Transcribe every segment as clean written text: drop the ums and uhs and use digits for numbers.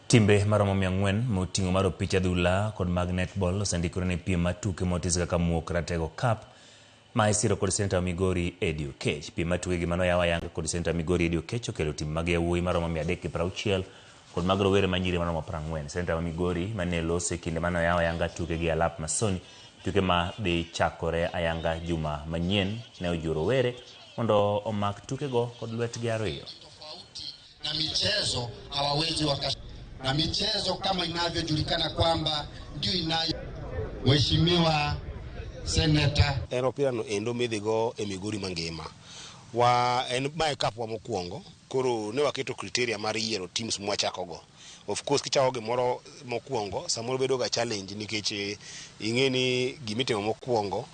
Timbe maromo 400 moting'o mar opich adhula kod mag netball osendikore ne piem mar tuke motis kaka Muok Ratego Cup ma isiro kod Seneta wa Migori Eddie Oketch. Piem mar tukegi manoyaw ayanga kod Seneta wa Migori Eddie Oketch okelo timbe mag yawuoyi maromo 360 kod mag rowere manyiri maromo 40. Seneta wa Migori mane loso e kinde mane oyaw ayanga tukegi alap Masoni, tuke ma dhi chakore ayanga juma manyien ne ojiwo rowere mondo omak tukego kod lwetgi ariyo. Na michezo hawawezi waka na michezo kama inavyojulikana kwamba ndio inayo Mheshimiwa Seneta. En opira no endo midhigo e Migori mangima. Wa en mae cup wa mokwongo, koro ne waketo criteria mar yiero teams mwachako go. Of course kichako gimoro mokwongo, samoro bedo ga challenge nikech ing'e ni gimitimo mokwongo,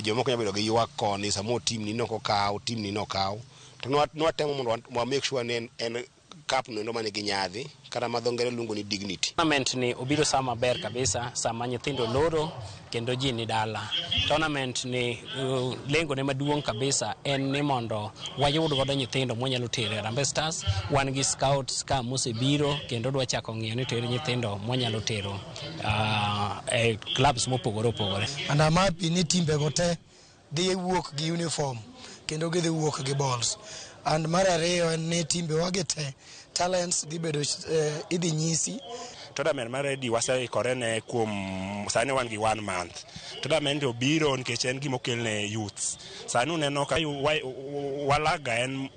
jomoko nyalo bedo gi ywak koni, samoro team ni nok okaw, team ni nokaw. To nwatemo mondo wa make sure ni en cup no endo manigi nyadhi, kata ma dho ngere luongo ni dignity. Tournament ni obiro sama maber kabisa, sama nyithindo loro kendo ji ni dala. Tournament ni lengo ne maduong' kabisa en ni mondo wayud godo nyithindo mwanyalo tero e Harambee Stars. Wan gi scouts ka mosebiro kendo dwa chako ng'iyo ni to nyithindo mwanyalo tero e clubs mopogore opogore. And I'm happy ni timbego te dhi wuok gi uniform kendo gidhi wuok gi balls. And mar ariyo en ni timbewa gi te talents dhi bedo idhi nyisi. Tournament mar Eddie waseikore ne kuom sani wan gi one month. Tournament obiro nikech en gima okel ne youths. Sani uneno ka walaga en